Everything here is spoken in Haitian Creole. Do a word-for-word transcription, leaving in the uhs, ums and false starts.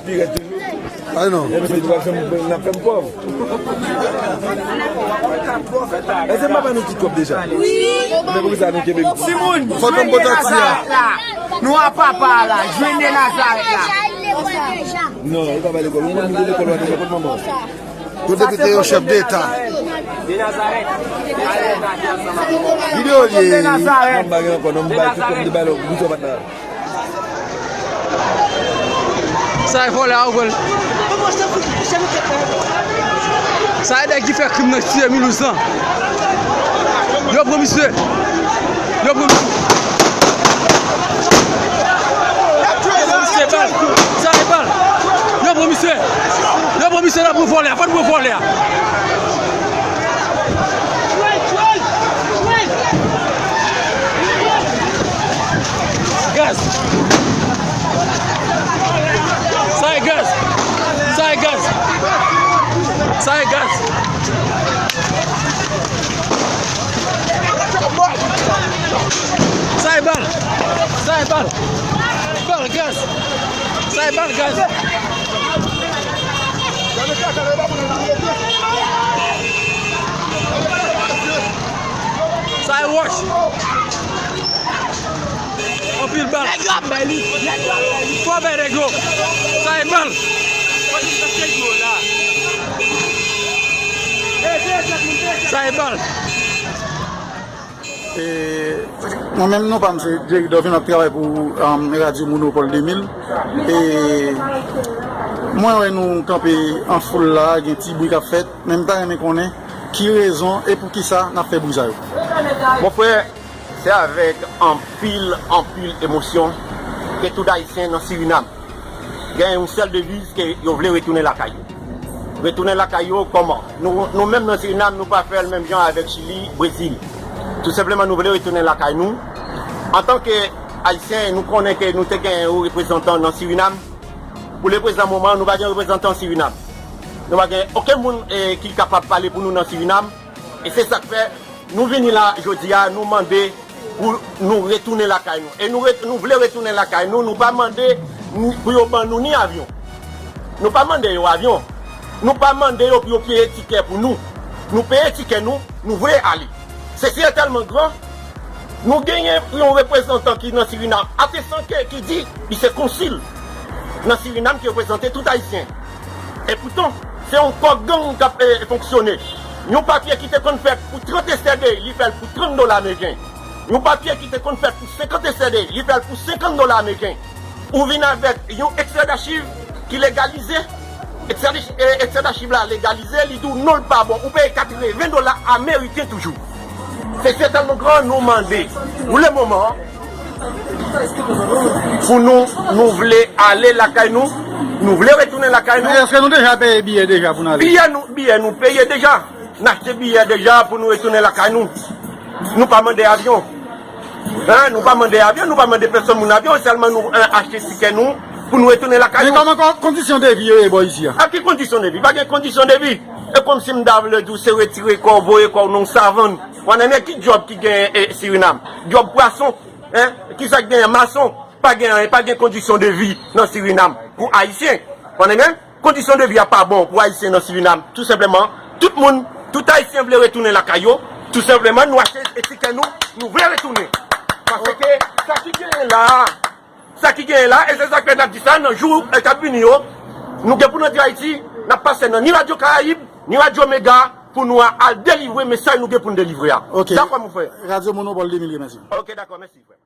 Pi rèd toujou. Ay non. Epi se nou ap fè m, n ap fè m pòv. Èske m pa ba nou ti kòb deja? Men poukisa nou kenbe m? Timoun, fò nou pote ti a. Nou a papa la, jwenn de Nazarèt la. Non, ou pa ba lekòl. Ou konn de lekòl, ou a lekòl manman. Yo te kite yon chèf deta. Videyo li ye. Mwen pa gen ankò, non, m bay tout kòm de balon, bouton pa t la. Sa e vòlè a, ou pran l. Sa e nèg ki fè krim nan Site Milouz lan. Yo pran misye. Yo pran misye. Yo pran misye bal. Sa e bal. Yo pran misye. Yo pran misye, n ap pran vòlè a. Fò n pran vòlè a. Gaz. Sa e gaz. Sa e gaz. Sa e gaz. Sa e bal. Sa e bal. Bal gaz. Sa e bal gaz. Sa e wòch. Anpil bal. Nèg yo ap bay li. Nèg yo ap bay li. Fò bay nèg yo. Sa e bal. Sa e bal. E, mwen menm non pa m se Jerry Dovin, m ap travay pou, um, Radyo Monopòl de mil. E mwen wè nou kanpe an foul la, gen ti bri k ap fèt, men m ta renmen konnen ki rezon e poukisa n ap fè bri sa yo. Mon frè, se avèk anpil, anpil emosyon ke tout Ayisyen nan Sirinam gen yon sèl deviz ke yo vle retounen lakay yo. Retounen lakay yo kòman? Nou, nou menm nan Sirinam, nou pa fè l menm jan avèk Chili, Brezil. Tou senpleman, nou vle retounen lakay nou. Antanke Ayisyen, nou konnen ke nou te gen yon reprezantan nan Sirinam. Pou leprezan moman, nou pa gen reprezantan Sirinam. Nou pa gen okenn moun, eh, ki kapab pale pou nou nan Sirinam. E se sa k fè nou vini la jodi a, nou mande pou nou retounen lakay nou. E nou ret-, nou vle retounen lakay nou, nou pa mande ni, pou yo ban nou ni avyon. Nou pa mande yo avyon. Nou pa mande yo pou yo peye tikè pou nou. Nou peye tikè nou, nou vle ale. Sesye tèlman gran, nou genyen yon reprezantan ki nan Sirinam, Atesan Ke, ki di li se konsil nan Sirinam ki reprezante tout Ayisyen. Epoutan, se yon kò gang k ap, eh, fonksyone. Yon papye ki te konn fèt pou trant S T D, li fè l pou trant dola ameriken. Yon papye ki te konn fèt pou senkant S T D, li fè l pou senkant dola ameriken. Ou vin avèk yon ekstrè dachiv ki legalize, ekstrè, eh, ekstrè dachiv la legalize, li di w non, l pa bon, ou peye katreven dola ameriken toujou. Se, se tèlman gran, nou mande pou lemoman, pou nou, nou vle ale lakay nou, nou vle retounen lakay nou. Men èske nou deja peye biyè deja pou n ale? Biyè nou, biyè nou peye deja. N achte biyè deja pou nou retounen lakay nou. Nou pa mande avyon. Hein, nou pa mande avyon, nou pa mande pèsòn moun avyon, sèlman nou, eh, achte tikè nou pou nou retounen lakay nou. Men kòman kon-, kondisyon de vi yo ye bò isi a? A ki kondisyon de vi? Pa gen kondisyon de vi. E kòmsi m ta vle di w se retire kò w, voye kò w nan yon savann. Ou konnen ki djòb ki gen, eh, Sirinam? Djòb pwason, hein? Kisa k genyen? Mason. Pa gen anyen, pa gen kondisyon de vi nan Sirinam pou Ayisyen. Ou konnen? Kondisyon de vi a pa bon pou Ayisyen nan Sirinam. Tou senpleman, tout moun, tout Ayisyen vle retounen lakay yo. Tou senpleman, nou achte tikè nou, nou vle retounen. Paske sa ki genyen la, sa ki genyen la, e se sa k fè n ap di sa, nan jou, eh, k ap vini yo, nou gen pou n antre Ayiti, n ap pase nan ni Radyo Karayib, ni Radyo Mega, pou nou a-, al delivre mesaj nou gen pou n delivre a. Ok. Dakò, mon frè. Radyo Monopòl de mil, remèsye. Ok, dakò, mèsi, frè.